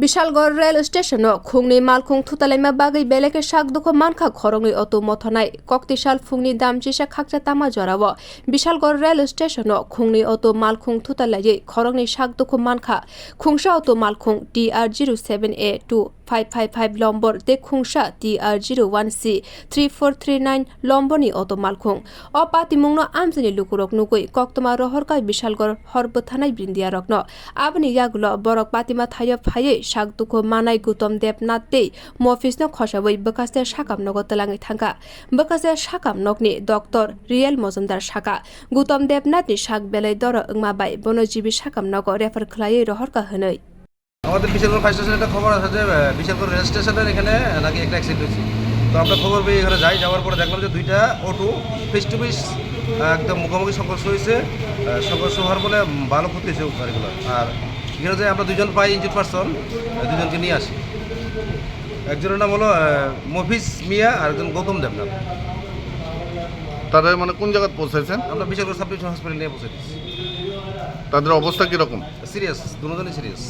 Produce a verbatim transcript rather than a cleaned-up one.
Bishalgarh rail station-o khungni malkhung thutalaima bagwi belai khe sak dukhu mankha khoroknwi auto mothanai. Koktisal phungni damchisa khakcha tama jorao Bishalgarh rail station-o khungni auto malkhung thutalaiwi khoroknwi sak dukhu mankha. Khungsa auto malkhung T R zero seven A two five five five lombor tei khungsa T R zero one C three four three nine lomborni auto malkhung. O patimungno amchaini lukurok nugwi koktwma rohorkha Bishalgarh hor bwthanai brindiarokno. Aboni yagulo borok patima thaio phaiwi sak dukhu manai Gutom Debnath tei Mofisno khosawi bwkhaste sakam nogo twlangwi thangkha. Bwkhaste sakam nokni doctor Real Mojumdar sakha, Gutom Debnathni sak belai doro wngma bai bono G B sakam nogo refer khlaiwi rohorkha hwnwi. আমাদের বিশালগড় ফায়ার স্টেশনে একটা খবর আছে যে, আহ, বিশালগড় রেল স্টেশনের এখানে নাকি একটা অ্যাক্সিডেন্ট হয়েছে। তো আমরা খবর পেয়ে এখানে যাই, যাওয়ার পরে দেখলাম যে দুইটা অটো ফেস টু ফেস, আহ, একদম মুখোমুখি সংঘর্ষ হয়েছে। আহ, সংঘর্ষ হওয়ার ফলে ভালো ক্ষতি হয়েছে গাড়িগুলোর। আর এখানে যে আমরা দুইজন পাই ইনজুর্ড পারসন, আহ, দুইজনকে নিয়ে আসি। একজনের নাম হলো, আহ, মফিজ মিয়া আর একজন গৌতম দেবনাথ। তাদের মানে কোন জায়গাত পৌঁছাইছেন? আমরা বিশালগড় সাব ডিভিশন হসপিটাল নিয়ে পৌঁছে দিচ্ছি। তাদের অবস্থা কিরকম? সিরিয়াস, দুজনই সিরিয়াস।